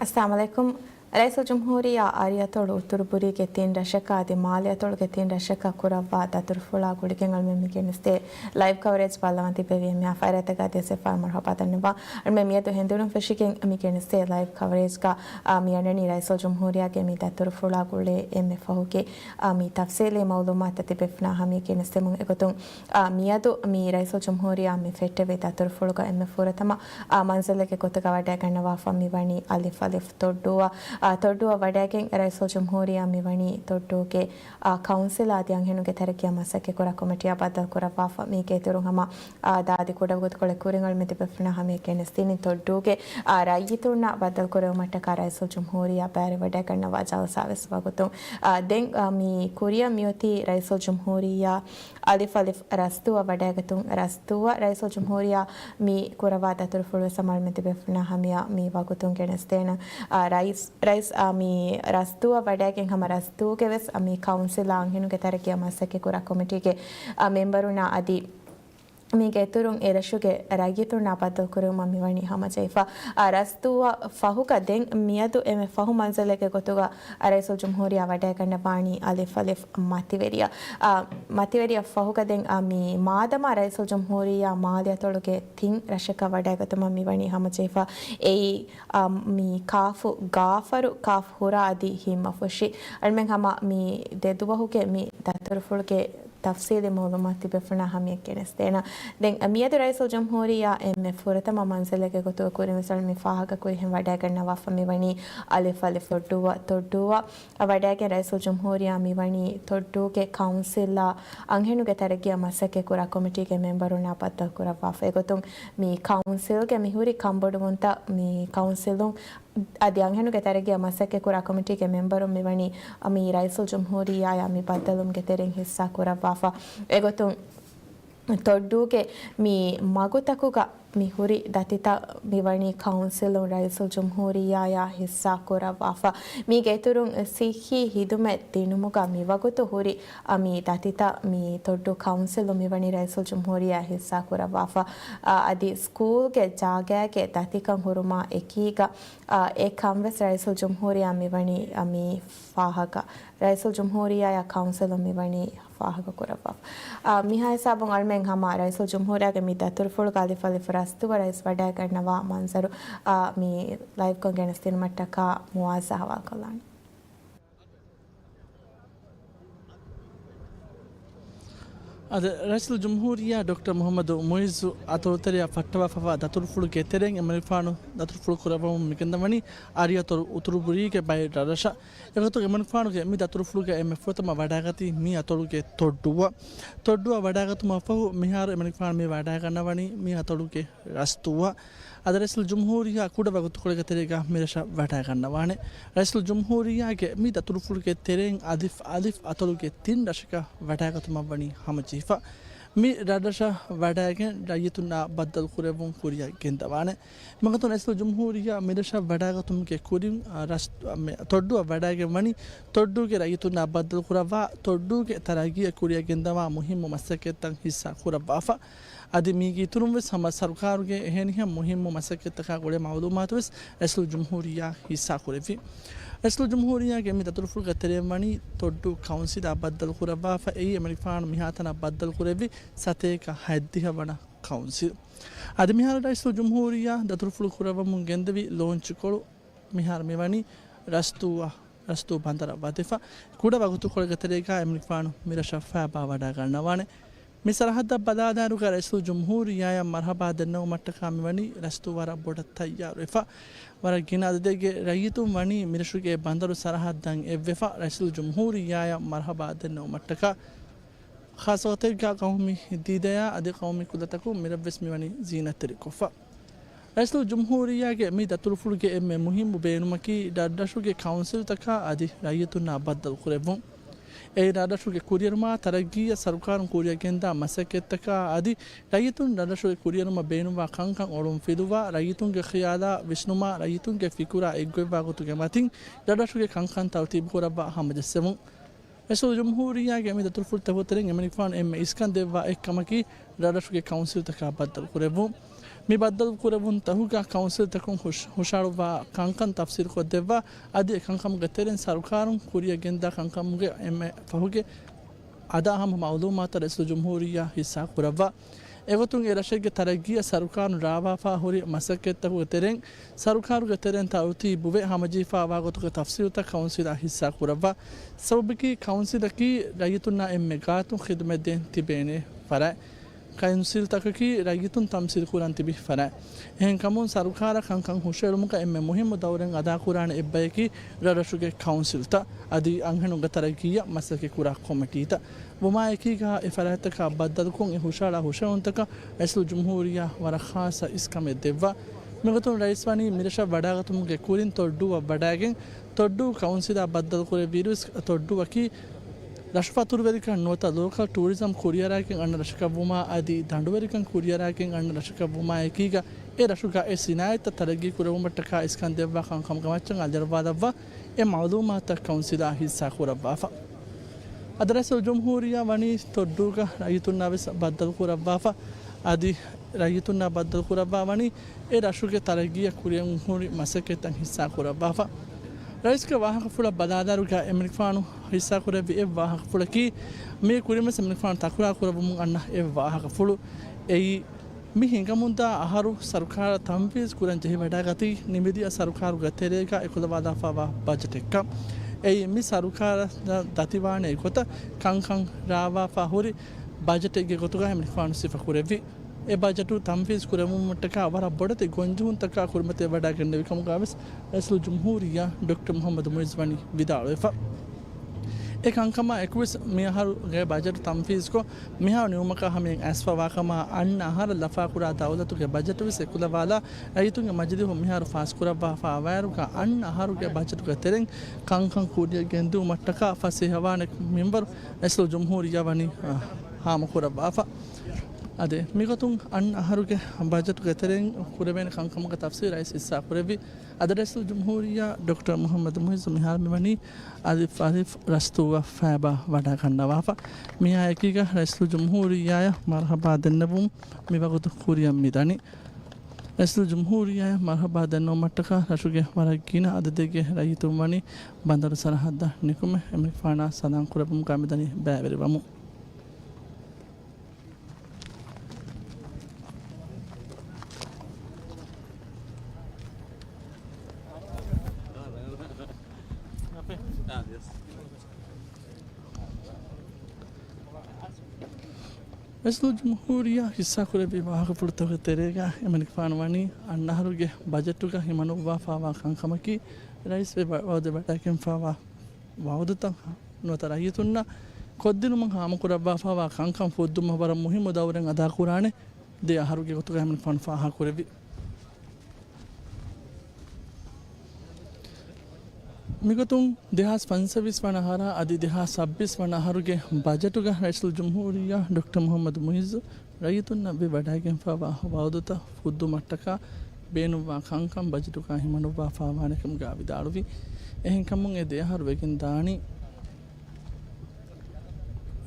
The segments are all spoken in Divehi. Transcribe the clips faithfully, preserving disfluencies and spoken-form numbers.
އައްސަލާމު ޢަލައިކުމް. ރައީސުލްޖުމްހޫރިއްޔާ އަރިއަތޮޅު އުތުރުބުރީގެ ތިން ރަށަކާ އަދި މާލެއަތޮޅުގެ ތިން ރަށަކަށް ކުރައްވާ ދަތުރުފުޅާ ގުޅިގެން އަޅުމެން މި ގެނެސްދޭ ލައިވް ކަވަރޭޖް ބައްލަވަން ތިއްބެވި. އެންމެހާ ފަހަރާތަކާ ދެ ސެފާ މަރުޙަބާ ދަންނަވާ. އަޅުމެން މިއަދު ހެނދުނު ފެށިގެން މި ގެނެސްދޭ ލައިވް ކަވަރޭޖްގަ، އާ، މި އަންނަނީ ރައީސުލްޖުމްހޫރިއްޔާގެ މި ދަތުރުފުޅާ ގުޅޭ އެންމެ ފަހުގެ، އާ، މި ތަފްސީލީ މައުލޫމާތު ތިބެފުނާ ހަމަޔަށް ގެނެސްދެމުން. އެގޮތުން، އާ، މިއަދު މި ރައީސުލްޖުމްހޫރިއްޔާ މި ފެއްޓެވި ދަތުރުފުޅުގަ އެންމެ ފުރަތަމަ، އާ، މަންޒިލެއްގެ ގޮތުގަ ވަޑައިގަންނަވާފަ މިވަނީ އަލިފް އަލިފް ތޮއްޑޫއަށް. އާ، ތޮއްޑޫއަށް ވަޑައިގެން ރައީސުލްޖުމްހޫރިއްޔާ މިވަނީ ތޮއްޑޫގެ، އާ، ކައުންސިލާ އަދި އަންހެނުންގެ ތަރައްގީއާ މަސައްކަތްކުރާ ކޮމިޓީއާ ބައްދަލުކުރައްވާފަ. މީގެ އިތުރުން ހަމަ، އާ، ދާދި ކުޑަ ވަގުތުކޮޅެއް ކުރިން އަޅުމެން ތިބެފުނާ ހަމަޔަށް ގެނެސްދިނީ ތޮއްޑޫގެ، އާ، ރައްޔިތުންނާ ބައްދަލުކުރެވުމަށްޓަކާ ރައީސުލްޖުމްހޫރިއްޔާ ބައިވެރިވަޑައިގަންނަވާ ޖަލްސާވެސް ވަގުތުން. އާ، ދެން، އާ، މި ކުރިއަށް މިއޮތީ ރައީސުލްޖުމްހޫރިއްޔާ އަލިފް އަލިފް ރަސްދޫއަށް ވަޑައިގަތުން. ރަސްދޫއަށް ރައީސުލްޖުމްހޫރިއްޔާ މި ކުރައްވާ ދަތުރުފުޅުވެސް ހަމަ އަޅުމެން ތިބެފުނާ ހަމަޔަށް މި ވަގުތުން ގެނެސްދޭނަން. އާ، ރައީސް، ރައީސް، އާ، މި ރަސްދޫއަށް ވަޑައިގެން ހަމަ ރަސްދޫގެ ވެސް، އާ، މި ކައުންސިލާ އަންހެނުންގެ ތަރައްގީއާ މަސައްކަތްކުރާ ކޮމިޓީގެ، އާ، މެމްބަރުންނާ އަދި މީގެ އިތުރުން އެ ރަށުގެ ރައްޔިތުންނާ ބައްދަލުކުރެވުމަށް މިވަނީ ހަމަޖެހިފަ. އާ، ރަސްދޫއަށް ފަހުގަ ދެން މިއަދު އެންމެ ފަހު މަންޒިލެއްގެ ގޮތުގަ ރައީސުލްޖުމްހޫރިއްޔާ ވަޑައިގަންނަވާނީ އަލިފް އަލިފް މަތިވެރިއަށް. އާ، މަތިވެރިއަށް ފަހުގަ ދެން، އާ، މި މާދަމާ ރައީސުލްޖުމްހޫރިއްޔާ މާލެއަތޮޅުގެ ތިން ރަށަކަށް ވަޑައިގަތުމަށް މިވަނީ ހަމަޖެހިފަ. އެއީ، އާ، މި ކާފު ގާފަރު، ކާފު ހުރާ އަދި ހިތްމަފުށި. އަޅުމެން ހަމަ މި ދެ ދުވަހުގެ މި ދަތުރުފުޅުގެ ތަފްސީލީ މައުލޫމާތު ތިބެފުނާ ހަމަޔަށް ގެނެސްދޭނަން. ދެން މިއަދު ރައީސުލްޖުމްހޫރިއްޔާ އެންމެ ފުރަތަމަ މަންޒިލެއްގެ ގޮތުގަ ކުރިންވެސް އަޅުމެން ފާހަގަކުރިހެން ވަޑައިގަންނަވާފަ މިވަނީ އަލިފް އަލިފް ތޮއްޑޫއަށް، ތޮއްޑޫއަށް ވަޑައިގެން ރައީސުލްޖުމްހޫރިއްޔާ މިވަނީ ތޮއްޑޫގެ ކައުންސިލާ އަންހެނުންގެ ތަރައްގީއާ މަސައްކަތްކުރާ ކޮމިޓީގެ މެމްބަރުންނާ ބައްދަލުކުރައްވާފަ. އެގޮތުން މި ކައުންސިލްގެ މިހުރި ކަންބޮޑުވުންތައް މި ކައުންސިލުން އަދި އަންހެނުންގެ ތަރައްގީއާ މަސައްކަތްކުރާ ކޮމިޓީގެ މެމްބަރުން މިވަނީ މި ރައީސުލްޖުމްހޫރިއްޔާއާ މި ބައްދަލުވުމުގެ ތެރެއިން ހިއްސާ ކުރައްވާފަ. އެގޮތުން ތޮއްޑޫގެ މި މަގުތަކުގަ މި ހުރި ދަތިތައް މިވަނީ ކައުންސިލުން ރައީސުލްޖުމްހޫރިއްޔާއާ ހިއްސާ ކުރައްވާފަ. މީގެ އިތުރުން ސިއްހީ ހިދުމަތް ދިނުމުގަ މިވަގުތު ހުރި އަ، މި ދަތިތައް މި ތޮއްޑޫ ކައުންސިލުން މިވަނީ ރައީސުލްޖުމްހޫރިއްޔާ ހިއްސާ ކުރައްވާފަ. އަ، އަދި ސްކޫލްގެ ޖާގައިގެ ދަތިކަން ހުރުމާ އެކީގަ، އަ، އެ ކަން ވެސް ރައީސުލްޖުމްހޫރިއްޔާ މިވަނީ، އަ، މި ފާހަގަ، ރައީސުލްޖުމްހޫރިއްޔާއާ ކައުންސިލުން މިވަނީ ފާހަގަ ކުރައްވާފަ. އަ، މިހާ ހިސާބުން އަޅުމެން ހަމަ ރައީސުލްޖުމްހޫރިއްޔާގެ މި ދަތުރުފުޅުގަ އަލިފް އަލިފް ރަސްދޫއަށް ރައީސް ވަޑައިގަންނަވާ މަންޒަރު، އަ، މި ލައިވްކޮށް ގެނެސްދިނުމަށްޓަކާ މުއާޒާ ހަވާލުކޮށްލާނެ. އަދި ރައީސުލްޖުމްހޫރިއްޔާ ޑޮކްޓަރ މުޙައްމަދު މުޢިއްޒު އަތޮޅުތެރެއަށް ފައްޓަވާފައިވާ ދަތުރުފުޅުގެ ތެރެއިން އެމަނިކުފާނު ދަތުރުފުޅު ކުރައްވަމުން މިގެންދަވަނީ އަރިއަތޮޅު އުތުރުބުރީގެ ބައެއް ރަށްރަށަށް. އެގޮތުން އެމަނިކުފާނުގެ މި ދަތުރުފުޅުގައި އެންމެ ފުރަތަމަ ވަޑައިގަތީ މި އަތޮޅުގެ ތޮއްޑޫއަށް. ތޮއްޑޫއަށް ވަޑައިގަތުމަށްފަހު މިހާރު އެމަނިކުފާނު މި ވަޑައިގަންނަވަނީ މި އަތޮޅުގެ ރަސްދޫއަށް. އަދި ރައީސުލްޖުމްހޫރިއްޔާ ކުޑަ ވަގުތުކޮޅެއްގެ ތެރޭގަ މިރަށަށް ވަޑައިގަންނަވާނެ. ރައީސުލްޖުމްހޫރިއްޔާގެ މި ދަތުރުފުޅުގެ ތެރެއިން އަލިފް އަލިފް އަތޮޅުގެ ތިން ރަށަކަށް ވަޑައިގަތުމަށްވަނީ ހަމަޖެހިފަ. މި ރަށްރަށަށް ވަޑައިގެން ރައްޔިތުންނާ ބައްދަލުކުރެއްވުން ކުރިއަށް ގެންދަވާނެ. މިގޮތުން ރައީސުލްޖުމްހޫރިއްޔާ މިރަށަށް ވަޑައިގަތުމުގެ ކުރިން، އާ، ރަސް-، މެ-، ތޮއްޑޫއަށް ވަޑައިގެން ވަނީ ތޮއްޑޫގެ ރައްޔިތުންނާ ބައްދަލުކުރައްވާ، ތޮއްޑޫގެ ތަރައްގީއަށް ކުރިއަށް ގެންދަވާ މުހިއްމު މަސައްކަތްތައް ހިއްސާ ކުރައްވާފަ. އަދި މީގެ އިތުރުން ވެސް ހަމަ ސަރުކާރުގެ އެހެނިހެން މުހިއްމު މަސައްކަތްތަކާ ގުޅޭ މައުލޫމާތު ވެސް ރައީސުލްޖުމްހޫރިއްޔާ ހިއްސާ ކުރެއްވި. ރައީސުލްޖުމްހޫރިއްޔާގެ މި ދަތުރުފުޅުގެ ތެރެއިން ވަނީ ތޮއްޑޫ ކައުންސިލާ ބައްދަލު ކުރައްވާފަ. އެއީ އެމަނިކުފާނު މިހާތަނަށް ބައްދަލު ކުރެއްވި ސަތޭކަ ހަތްދިހަ ވަނަ ކައުންސިލް. އަދި މިހާރު ރައީސުލްޖުމްހޫރިއްޔާ ދަތުރުފުޅު ކުރައްވަމުން ގެންދެވި ލޯންޗުކޮޅު މިހާރު މިވަނީ ރަސްދޫއަށް، ރަސްދޫ ބަނދަރަށް ވަދެފަ. ކުޑަ ވަގުތުކޮޅެއްގެ ތެރޭގަ އެމަނިކުފާނު މިރަށަށް ފައިބާ ވަޑައިގަންނަވާނެ. މި ސަރަހައްދަށް ބަލާލާއިރުގަ ރައީސުލްޖުމްހޫރިއްޔާއަށް މަރްޙަބާ ދެންނެވުމަށްޓަކާ މިވަނީ ރަސްދޫ ވަރަށް ބޮޑަށް ތައްޔާރުވެފަ. ވަރަށް ގިނަ އަދަދެއްގެ ރައްޔިތުން ވަނީ މިރަށުގެ ބަނދަރު ސަރަހައްދަށް އެއްވެފަ ރައީސުލްޖުމްހޫރިއްޔާއަށް މަރްޙަބާ ދެންނެވުމަށްޓަކާ. ޚާއްޞަ ގޮތެއްގަ ޤައުމީ ދީދަޔާ އަދި ޤައުމީ ކުލަތަކުން މިރަށްވެސް މިވަނީ ޒީނަތްތެރިކޮށްފަ. ރައީސުލްޖުމްހޫރިއްޔާގެ މި ދަތުރުފުޅުގެ އެންމެ މުހިއްމު ބޭނުމަކީ ރަށްރަށުގެ ކައުންސިލްތަކާ އަދި ރައްޔިތުންނާ ބައްދަލުކުރެއްވުން. އެއީ ރަށްރަށުގެ ކުރިއެރުމާ ތަރައްގީއަށް ސަރުކާރުން ކުރިއަށް ގެންދާ މަސައްކަތްތަކާ އަދި ރައްޔިތުން ރަށްރަށުގެ ކުރިއެރުމަށް ބޭނުންވާ ކަންކަން އޮޅުން ފިލުވާ، ރައްޔިތުންގެ ޚިޔާލާ ވިސްނުމާ ރައްޔިތުންގެ ފިކުރާ އެއްގޮތްވާ ގޮތުގެ މަތިން ރަށްރަށުގެ ކަންކަން ތަރުތީބުކުރައްވާ ހަމަޖެއްސެވުން. ރައީސުލްޖުމްހޫރިއްޔާގެ މި ދަތުރުފުޅުތަކުގެ ތެރެއިން އެމަނިކުފާނު އެންމެ އިސްކަން ދެއްވާ އެއްކަމަކީ ރަށްރަށުގެ ކައުންސިލްތަކާ ބައްދަލުކުރެއްވުން. މި ބައްދަލު ކުރެވުންތަކުގަ ކައުންސިލްތަކުން ހުށް-، ހުށަހަޅުއްވާ ކަންކަން ތަފްސީލްކޮށްދެއްވާ، އަދި އެކަންކަމުގެ ތެރެއިން ސަރުކާރުން ކުރިއަށް ގެންދާ ކަންކަމުގެ އެންމެ ފަހުގެ އަދާ ހަމަ މައުލޫމާތު ރައީސުލްޖުމްހޫރިއްޔާ ހިއްސާކުރައްވާ. އެގޮތުން އެ ރަށެއްގެ ތަރައްގީއަށް ސަރުކާރުން ރާވާފާ ހުރި މަސައްކަތްތަކުގެ ތެރެއިން، ސަރުކާރުގެ ތެރެއިން ތަރުތީބުވެ ހަމަޖެހިފާވާ ގޮތުގެ ތަފްސީލުތައް ކައުންސިލާ ހިއްސާކުރައްވާ. ސަބަބަކީ ކައުންސިލަކީ ރައްޔިތުންނާ އެންމެ ގާތުން ޚިދުމަތްދޭން ތިބޭނެ ފަރާތް. ކައުންސިލްތަކަކީ ރައްޔިތުން ތަމްސީލް ކުރަން ތިބި ފަރާތް. އެހެންކަމުން ސަރުކާރަށް ކަންކަން ހުށައެޅުމުގަ އެންމެ މުހިއްމު ދައުރެއް އަދާކުރާނެ އެއްބަޔަކީ ރަށްރަށުގެ ކައުންސިލްތައް އަދި އަންހެނުންގެ ތަރައްގީއަށް މަސައްކަތްކުރާ ކޮމިޓީތައް. ވުމާއެކީގަ އެ ފަރާތްތަކާ ބައްދަލުކޮށް އެ ހުށައަޅާ ހުށައެޅުންތަކަށް ރައީސުލްޖުމްހޫރިއްޔާ ވަރަށް ޚާއްޞަ އިސްކަމެއް ދެއްވާ. މިގޮތުން ރައީސް ވަނީ މިރަށަށް ވަޑާގަތުމުގެ ކުރިން ތޮއްޑޫއަށް ވަޑާގެން، ތޮއްޑޫ ކައުންސިލާ ބައްދަލުކުރެއްވިއިރުވެސް، ތޮއްޑޫއަކީ ރަށުފަތުރުވެރިކަން ނުވަތަ ލޯކަލް ޓޫރިޒަމް ކުރިއަރާގެން އަންނަ ރަށަކަށްވުމާ އަދި ދަނޑުވެރިކަން ކުރިއަރާގެން އަންނަ ރަށަކަށްވުމާއެކީގަ، އެ ރަށުގަ އެ ސިނާއަތްތައް ތަރައްގީ ކުރެވުމަށްޓަކާ އިސްކަން ދެއްވާ ކަންކަމުގެ މައްޗަށް އަލިއަޅުވާލައްވާ އެ މައުލޫމާތުތައް ކައުންސިލާ ހިއްސާކުރައްވާފަ. އަދި ރައީސުލްޖުމްހޫރިއްޔާ ވަނީ ތޮއްޑޫގަ ރައްޔިތުންނާ ވެސް ބައްދަލުކުރައްވާފަ. އަދި ރައްޔިތުންނާ ބައްދަލުކުރައްވާ ވަނީ އެ ރަށުގެ ތަރައްގީއަށް ކުރިއަށް ހުރި މަސައްކަތްތައް ހިއްސާކުރައްވާފަ. ރައީސްގެ ވާހަކަފުޅަށް ބަލާލާއިރުގަ އެމަނިކުފާނު ހިއްސާކުރެއްވި އެއް ވާހަކަފުޅަކީ، މީ ކުރިންވެސް އެމަނިކުފާނު ތަކުރާރު ކުރައްވަމުން އަންނަ އެއް ވާހަކަފުޅު. އެއީ، މި ހިނގަމުންދާ އަހަރު ސަރުކާރަށް ތަންފީޒް ކުރަން ޖެހިވަޑައިގަތީ ނިމިދިޔަ ސަރުކާރުގެ ތެރޭގަ އެކުލަވާލާފައިވާ ބަޖެޓެއްކަން. އެއީ، މި ސަރުކާރަށް ދަތިވާނެ ގޮތަށް ކަންކަން ރާވާފަ ހުރި ބަޖެޓެއްގެ ގޮތުގަ އެމަނިކުފާނު ސިފަކުރެއްވި. އެ ބަޖެޓު ތަންފީޒް ކުރެވުމަށްޓަކާ ވަރަށް ބޮޑެތި ގޮންޖެހުންތަކާ ކުރިމަތިވެވަޑައިގެންނެވި ކަމުގަވެސް ރައީސުލްޖުމްހޫރިއްޔާ ޑޮކްޓަރ މުޙައްމަދު މުޢިއްޒު ވަނީ ވިދާޅުވެފަ. އެ ކަންކަމާ އެކުވެސް މިއަހަރުގެ ބަޖެޓު ތަންފީޒްކޮށް، މިހާރު ނިމުމަކާ ހަމައިން އައިސްފަވާކަމާ އަންނަ އަހަރަށް ލަފާކުރާ ދައުލަތުގެ ބަޖެޓުވެސް އެކުލަވާލާ، ރައްޔިތުންގެ މަޖިލީހުން މިހާރު ފާސްކުރައްވާފައިވާއިރުގަ އަންނަ އަހަރުގެ ބަޖެޓުގެ ތެރެއިން ކަންކަން ކުރިއަށް ގެންދިއުމަށްޓަކާ ފަސޭހަވާނެ މިންވަރު ރައީސުލްޖުމްހޫރިއްޔާ ވަނީ، އާ، ހާމަކުރައްވާފަ. އަދި މިގޮތުން އަންނަ އަހަރުގެ ބަޖެޓުގެ ތެރެއިން ކުރެވޭނެ ކަންކަމުގެ ތަފްސީލް ރައީސް ހިއްސާކުރެއްވި. އަދި ރައީސުލްޖުމްހޫރިއްޔާ ޑޮކްޓަރ މުޙައްމަދު މުޢިއްޒު މިހާރު މިވަނީ އަލިފް އަލިފް ރަސްތޫއަށް ފައިބާ ވަޑާގަންނަވާފަ. މިއާއެކީގަ ރައީސުލްޖުމްހޫރިއްޔާއަށް މަރުޙަބާ ދެންނެވުން މިވަގުތު ކުރިއަށް މިދަނީ. ރައީސުލްޖުމްހޫރިއްޔާއަށް މަރުޙަބާ ދެންނެވުމަށްޓަކާ ރަށުގެ ވަރަށް ގިނަ އަދަދެއްގެ ރައްޔިތުން ވަނީ ބަނދަރު ސަރަޙައްދަށް ނިކުމެ، އެމަނިކުފާނާ ސަލާން ކުރެއްވުމުގަ މިދަނީ ބައިވެރިވަމުން. ރައީސުލްޖުމްހޫރިއްޔާ ހިއްސާކުރެއްވި ވާހަކަފުޅުތަކުގެ ތެރޭގަ އެމަނިކުފާނު ވަނީ އަންނަ އަހަރުގެ ބަޖެޓުގަ ހިމަނުއްވާފައިވާ ކަންކަމަކީ، ރައީސް ވެ-، ވައުދެއް ވަޑައިގެންފައިވާ ވައުދުތައް ނުވަތަ ރައްޔިތުންނަށް ކޮށްދިނުމަށް ހާމަކުރައްވާފައިވާ ކަންކަން ފުއްދުމަށް ވަރަށް މުހިއްމު ދައުރެއް އަދާކުރާނެ ދެ އަހަރުގެ ގޮތުގަ އެމަނިކުފާނު ފާހަގަކުރެއްވި. މިގޮތުން ދެހާސް ފަންސަވީސް ވަނަ އަހަރާ އަދި ދެހާސް ސައްބީސް ވަނަ އަހަރުގެ ބަޖެޓުގަ ރައީސުލްޖުމްހޫރިއްޔާ ޑޮކްޓަރ މުޙައްމަދު މުޢިއްޒު ރައްޔިތުންނަށް ވެ ވަޑައިގެންފައިވާ ވައުދުތައް ފުއްދުމަށްޓަކާ ބޭނުންވާ ކަންކަން ބަޖެޓުގަ ހިމަނުއްވާފައިވާނެކަމުގަ ވިދާޅުވި. އެހެންކަމުން އެ ދެ އަހަރު ވެގެން ދާނީ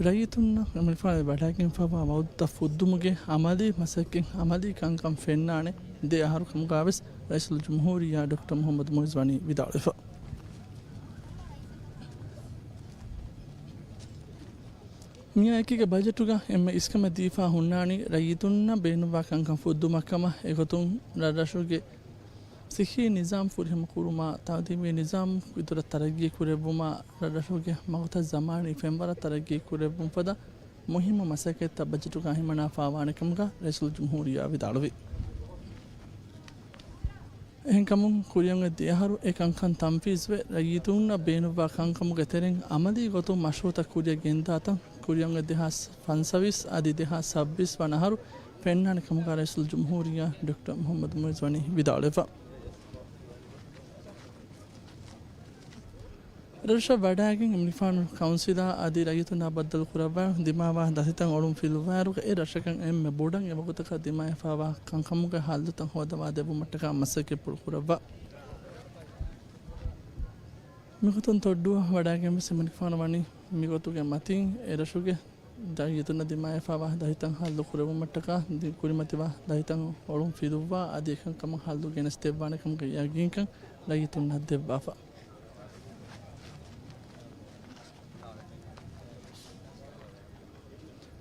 ރައްޔިތުންނަށް އެމަނިކުފާނު ވެ ވަޑައިގެންފައިވާ ވައުދުތައް ފުއްދުމުގެ އަމަލީ މަސައްކަތް އަމަލީ ކަންކަން ފެންނާނެ ދެ އަހަރު ކަމުގަވެސް ރައީސުލްޖުމްހޫރިއްޔާ ޑޮކްޓަރ މުޙައްމަދު މުޢިއްޒު ވަނީ ވިދާޅުވެފަ. މިއާއެކީގަ ބަޖެޓުގަ އެންމެ އިސްކަމެއް ދީފަ ހުންނާނީ ރައްޔިތުންނަށް ބޭނުންވާ ކަންކަން ފުއްދުމަށްކަމަށް. އެގޮތުން ރަށްރަށުގެ ޞިއްޙީ ނިޒާމް ފުރިހަމަކުރުމާ، ތަޢުލީމީ ނިޒާމް އިތުރަށް ތަރައްގީ ކުރެއްވުމާ، ރަށްރަށުގެ މަގުތައް ޒަމާނީ ފެންވަރަށް ތަރައްގީ ކުރެއްވުން ފަދަ މުހިއްމު މަސައްކަތްތައް ބަޖެޓުގަ ހިމަނާފައިވާނެކަމުގަ ރައީސުލްޖުމްހޫރިއްޔާ ވިދާޅުވި. އެހެންކަމުން ކުރިއަށް އޮތް ދެ އަހަރު އެ ކަންކަން ތަންފީޒުވެ، ރައްޔިތުންނަށް ބޭނުންވާ ކަންކަމުގެ ތެރެއިން އަމަލީ ގޮތުން މަޝްރޫއުތައް ކުރިއަށް ގެންދާތަން ކުރިއަށް އޮތް ދެހާސް ފަންސަވީސް އަދި ދެހާސް ސައްބީސް ވަނަ އަހަރު ފެންނާނެ ކަމުގަ ރައީސުލްޖުމްހޫރިއްޔާ ޑޮކްޓަރ މުޙައްމަދު މުޢިއްޒު ވަނީ ވިދާޅުވެފަ. ރަށަށް ވަޑައިގެން އެމަނިކުފާނު ކައުންސިލާ އަދި ރައްޔިތުންނާ ބައްދަލު ކުރައްވާ ދިމާވާ ދަތިތައް އޮޅުން ފިލުވާއިރުގަ އެ ރަށަކަށް އެންމެ ބޮޑަށް އެވަގުތަކަށް ދިމާވެފައިވާ ކަންކަމުގެ ހައްލުތައް ހޯދަވާ ދެއްވުމަށްޓަކާ މަސައްކަތްޕުޅު ކުރައްވާ. މިގޮތުން ތޮއްޑޫއަށް ވަޑައިގެން ވެސް އެމަނިކުފާނު ވަނީ މިގޮތުގެ މަތިން އެ ރަށުގެ ރައްޔިތުންނަށް ދިމާވެފައިވާ ދަތިތައް ހައްލު ކުރެވުމަށްޓަކާ ދި-، ކުރިމަތިވާ ދަތިތައް އޮޅުން ފިލުއްވާ އަދި އެކަންކަމަށް ހައްލު ގެނެސްދެއްވާނެ ކަމުގެ ޔަގީންކަން ރައްޔިތުންނަށް ދެއްވާފަ.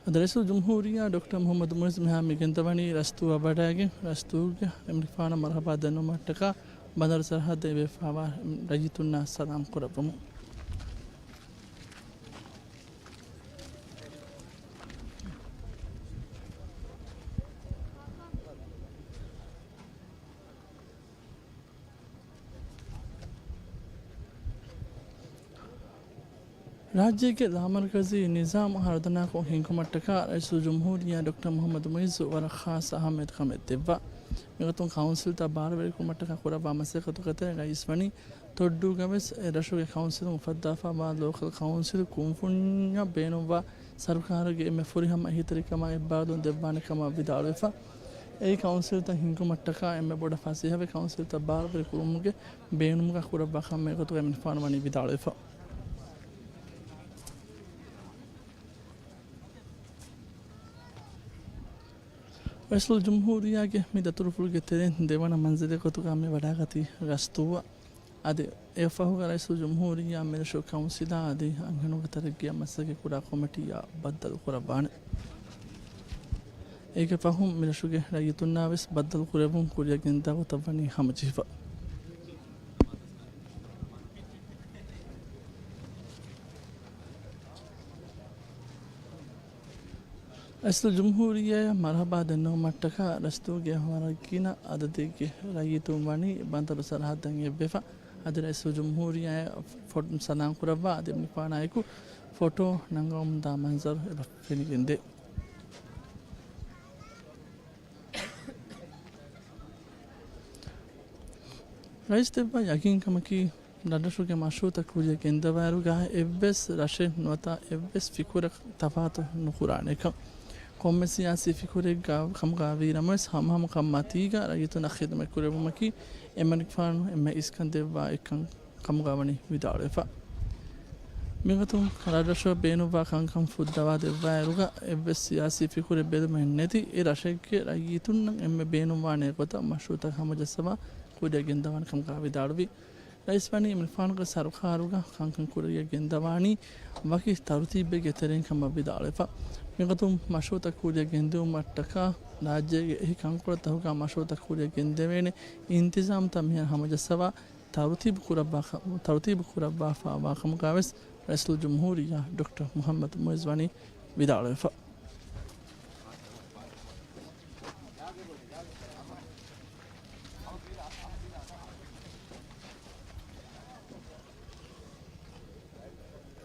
އަދި ރައީސުލްޖުމްހޫރިއްޔާ ޑޮކްޓަރ މުޙައްމަދު މުޢިއްޒު މިހާރު މި ގެންދަވަނީ ރަސްތޫއަށް ވަޑައިގެން، ރަސްތޫގެ އެމަނިކުފާނަށް މަރުޙަބާ ދަންނަވުމަށްޓަކާ ބަނދަރު ސަރަޙައްދަށް އެބަފާވާ ރައްޔިތުންނާ ސަލާމް ކުރައްވަމުން. ރާއްޖޭގެ ލާމަރުކަޒީ ނިޒާމް ހަރުދަނާކޮށް ހިންގުމަށްޓަކާ ރައީސުލްޖުމްހޫރިއްޔާ ޑޮކްޓަރ މުޙައްމަދު މުޢިއްޒު ވަރަށް ޚާއްޞަ އަހައްމިޔަތު ކަމެއް ދެއްވާ. މިގޮތުން ކައުންސިލްތައް ބާރުވެރިކުރުމަށްޓަކާ ކުރައްވާ މަސައްކަތުގެ ތެރެއިން ރައީސް ވަނީ ތޮއްޑޫގަ ވެސް އެ ރަށުގެ ކައުންސިލުން އުފައްދާފައިވާ ލޯކަލް ކައުންސިލް ކުންފުންޏަށް ބޭނުންވާ ސަރުކާރުގެ އެންމެ ފުރިހަމަ އެހީތެރިކަމާ އެއްބާރުލުން ދެއްވާނެ ކަމަށް ވިދާޅުވެފަ. އެއީ ކައުންސިލްތައް ހިންގުމަށްޓަކާ އެންމެ ބޮޑަށް ފަސޭހަވެ ކައުންސިލްތައް ބާރުވެރި ކުރުމުގެ ބޭނުމުގަ ކުރައްވާ ކަމެއް ގޮތުގައި މިނިފާނު ވަނީ ވިދާޅުވެފަ. ރައީސުލްޖުމްހޫރިއްޔާގެ މި ދަތުރުފުޅުގެ ތެރެއިން ދެވަނަ މަންޒިލެއް ގޮތުގަ މި ވަޑައިގަތީ ރަސްތޫއަށް. އަދި އެއަށްފަހުގަ ރައީސުލްޖުމްހޫރިއްޔާ މިރަށު ކައުންސިލާ އަދި އަންހެނުންގެ ތަރައްގީއަށް މަސައްކަތް ކުރާ ކޮމިޓީއާ ބައްދަލު ކުރައްވާނެ. އޭގެ ފަހުން މިރަށުގެ ރައްޔިތުންނާ ވެސް ބައްދަލު ކުރެވުން ކުރިއަށް ގެންދާ ގޮތަށް ވަނީ ހަމަޖެހިފަ. ރައީސުލްޖުމްހޫރިއްޔާއަށް މަރުޙަބާ ދެންނެވުމަށްޓަކާ ރަސްތޫގެ ވަރަށް ގިނަ އަދަދެއްގެ ރައްޔިތުން ވަނީ ބަނދަރު ސަރަޙައްދަށް އެއްވެފަ. އަދި ރައީސުލްޖުމްހޫރިއްޔާއަށް ފޮޓޯ ސަލާމް ކުރައްވާ އަދި އެމަނިކުފާނާއެކު ފޮޓޯ ނަންގަވަމުންދާ މަންޒަރު އެބަ ފެނިގެންދޭ. ރައީސް ދެއްވާ ޔަގީންކަމަކީ، ރަށްރަށުގެ މަޝްރޫޢުތައް ކުރިއަށް ގެންދަވާއިރުގަ އެއްވެސް ރަށެއް ނުވަތަ އެއްވެސް ފިކުރެއް ތަފާތު ނުކުރާނެކަން. ކޮންމެ ސިޔާސީ ފިކުރެއްގަ ކަމުގަ ވީނަމަވެސް، ހަމަހަމަ ކަން މަތީގަ ރައްޔިތުންނަށް ޚިދުމަތް ކުރެއްވުމަކީ އެމަނިކުފާނު އެންމެ އިސްކަން ދެއްވާ އެއްކަން ކަމުގަ ވަނީ ވިދާޅުވެފަ. މިގޮތުން ރަށްރަށަށް ބޭނުންވާ ކަންކަން ފުއްދަވާ ދެއްވާއިރުގަ އެއްވެސް ސިޔާސީ ފިކުރެއް ބެލުމެއް ނެތި އެ ރަށެއްގެ ރައްޔިތުންނަށް އެންމެ ބޭނުންވާނެ ގޮތަށް މަޝްރޫޢުތައް ހަމަޖައްސަވާ ކުރިއަށް ގެންދަވާނެ ކަމުގަ ވިދާޅުވި. ރައީސް ވަނީ އެމަނިކުފާނުގެ ސަރުކާރުގަ ކަންކަން ކުރިއަށް ގެންދަވާނީ ވަކި ތަރުތީބެއްގެ ތެރެއިން ކަމަށް ވިދާޅުވެފަ. މިގޮތުން މަޝްރޫޢުތައް ކުރިއަށް ގެންދިއުމަށްޓަކާ ރާއްޖޭގެ އެހީ ކަންކޮޅަށްތަކުގަ މަޝްރޫޢުތައް ކުރިއަށް ގެންދެވޭނެ އިންތިޒާމްތައް މިހާރު ހަމަޖައްސަވާ ތަރުތީބު ކުރައްވާ ކަ-، ތަރުތީބު ކުރައްވާފައިވާ ކަމުގަވެސް ރައީސުލްޖުމްހޫރިއްޔާ ޑޮކްޓަރ މުޙައްމަދު މުޢިއްޒު ވަނީ ވިދާޅުވެފަ.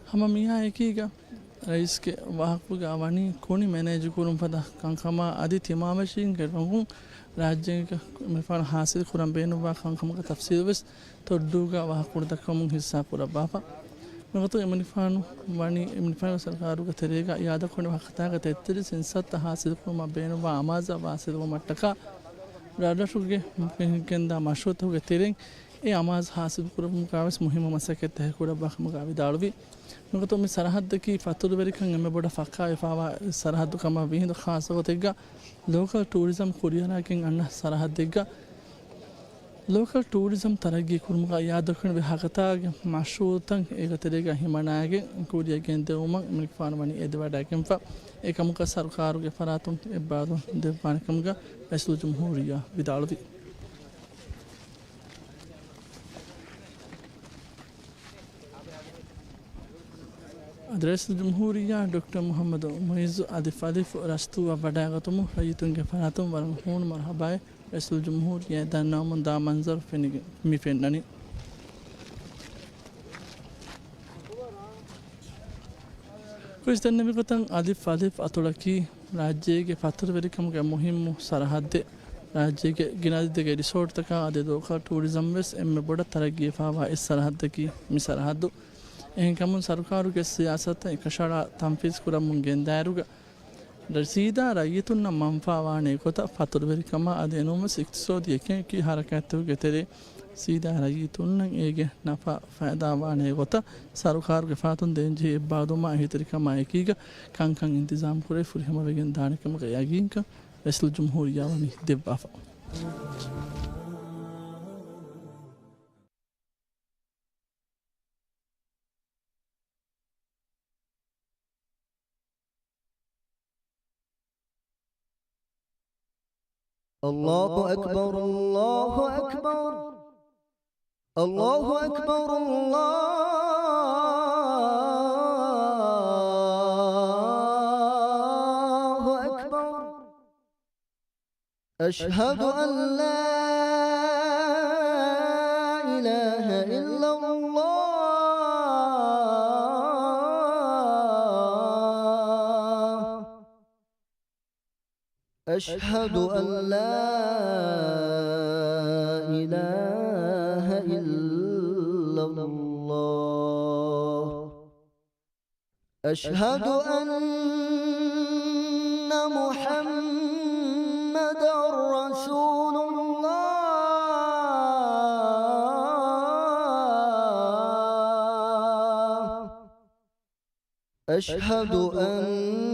ހަމަ މިއާއެކީގަ ރައީސްގެ ވާހަކަފުޅުގަ ވަނީ ކުނި މެނޭޖުކުރުން ފަދަ ކަންކަމާ އަދި ތިމާވެށީންގެ ރޮނގުން ރާއްޖޭގެ އެމަނިކުފާނު ހާސިލް ކުރަން ބޭނުންވާ ކަންކަމުގެ ތަފްސީލު ވެސް ތޮއްޑޫގަ ވާހަކަފުޅު ދައްކަމުން ހިއްސާ ކުރައްވާފަ. މިގޮތުން އެމަނިކުފާނު ވަނީ އެމަނިކުފާނުގެ ސަރުކާރުގެ ތެރޭގަ އިއާދަކުރަނިވި ހަކަތާގެ ތެއްތިރީސް ހިންސައްތަ ހާސިލްކުރުމަށް ބޭނުންވާ އަމާޒު ވާސިލްވުމަށްޓަކާ ރަށްރަށުގެ ގެންދާ މަޝްރޫޢުތަކުގެ ތެރެއިން އެ އަމާޒު ހާސިލްކުރުމުގަވެސް މުހިއްމު މަސައްކަތްތަކެއް ކުރައްވާ ކަމުގަ ވިދާޅުވި. މިގޮތުން މި ސަރަހައްދަކީ ފަތުރުވެރިކަން އެންމެ ބޮޑަށް ފައްކާވެފައިވާ ސަރަހައްދު ކަމަށް ވީހިނދު ޚާއްޞަ ގޮތެއްގަ ލޯކަލް ޓޫރިޒަމް ކުރިއަރާގެން އަންނަ ސަރަހައްދެއްގަ ލޯކަލް ޓޫރިޒަމް ތަރައްގީ ކުރުމުގަ އިއާދަކުރެވި ހަކަތާގެ މަޝްރޫޢުތައް އޭގެ ތެރޭގަ ހިމަނައިގެން ކުރިއަށް ގެންދެވުމަށް އެމަނިކުފާނު ވަނީ އެދިވަޑައިގެންފަ. އެކަމަކަށް ސަރުކާރުގެ ފަރާތުން އެއްބާރުލުން ދެއްވާނެ ކަމުގަ ރައީސުލްޖުމްހޫރިއްޔާ ވިދާޅުވި. އަދި ރައީސުލްޖުމްހޫރިއްޔާ ޑޮކްޓަރ މުޙައްމަދު މުޢިއްޒު އަދި ފަލިފު ރަސްތޫއަށް ވަޑައިގަތުމުން ރައްޔިތުންގެ ފަރާތުން ވަރަށް ހޫނު މަރުޙަބާއެއް ރައީސުލްޖުމްހޫރިއްޔާއަށް ދަންނަވަމުން ދާ މަންޒަރު ފެނިގެ-، މި ފެންނަނީ. ކުރިސް ދެންނެވި ގޮތަށް އަލިފް އަލިފް އަތޮޅަކީ ރާއްޖޭގެ ފަތުރުވެރިކަމުގެ މުހިއްމު ސަރަހައްދެއް. ރާއްޖޭގެ ގިނަ އަދަދެއްގެ ރިސޯޓްތަކާ އަދި ލޯކަލް ޓޫރިޒަމް ވެސް އެންމެ ބޮޑަށް ތަރައްގީވެފައިވާ އެއް ސަރަހައްދަކީ މި ސަރަހައްދު. އެހެންކަމުން ސަރުކާރުގެ ސިޔާސަތުތައް އެކަށައަޅާ ތަންފީޒު ކުރަމުން ގެންދާއިރުގަ ސީދާ ރައްޔިތުންނަށް މަންފާވާނެ ގޮތަށް ފަތުރުވެރިކަމާ އަދި އެނޫންވެސް އިޤްތިޞާދީ އެކި އެކި ހަރަކާތްތަކުގެ ތެރޭ ސީދާ ރައްޔިތުންނަށް އޭގެ ނަފާ ފައިދާވާނެ ގޮތަށް ސަރުކާރުގެ ފަރާތުން ދޭންޖެހޭ އެއްބާރުލުމާ އެހީތެރިކަމާ އެކީގަ ކަންކަން އިންތިޒާމް ކުރެވި ފުރިހަމަވެގެން ދާނެ ކަމުގެ ޔަގީންކަން ރައީސުލްޖުމްހޫރިއްޔާ ވަނީ ދެއްވާފަ. الله أكبر، الله أكبر، الله أكبر، الله أكبر. أشهد أن لا إله إلا الله. أشهد أن لا إله إلا الله. أشهد أن محمدا رسول الله. أشهد أن